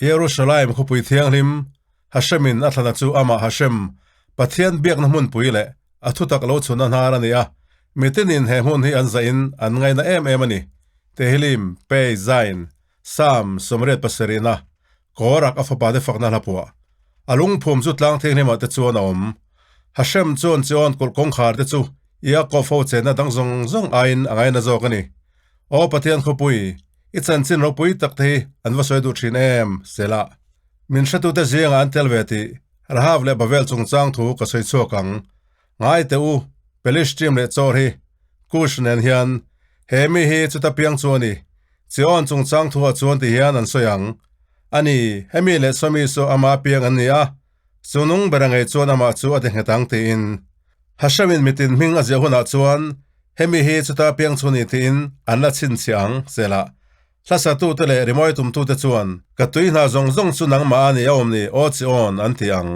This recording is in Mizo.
Jerusalem khawpui thianghlim, Hashemin a thlana chu amah Hashem, Pathian biakna hmunpui leh a thutak lo chhunna hnar a ni a, mitinin he hmun hi an zahin an ngaina em em a ni. Tehillim, Pei, Zain, Psalm 87-na, Korak a fapate fakna hla puah. A lungphum chu tlang thianghlimah te chuan a awm. Hashem chuan Zion kulh kawngkhar te chu Yaakov ho chenna dang zawng zawng aiin a ngaina zawk a ni. Aw Pathian khawpui, i chanchin ropui tak te hi an va sawi duh thin em? Selah. Min hretute zingah an tel ve tih Rahav leh Bavel chungchang thu ka sawi chhuak ang. Ngai teh u, Pelishtim leh Chawr hi Kush nen hian he mi hi chuta piang chu a ni. Zion chungchang thuah chuan ti hian an sawi ang. A ni, hemi leh sawmi chu ama piang an ni a, chu nung ber a ngei chuan amah chu a ti nghet ang tiin. Hashemin mitin hming a ziah hunah chuan hemi hi chuta piang chu ni tiin an la chhinchhiah ang, Selah. Hlasatute leh rimawi tumtute chuan, Ka tui hna zawng zawng chu nangmah a ni a awm ni, aw Zion, an ti ang.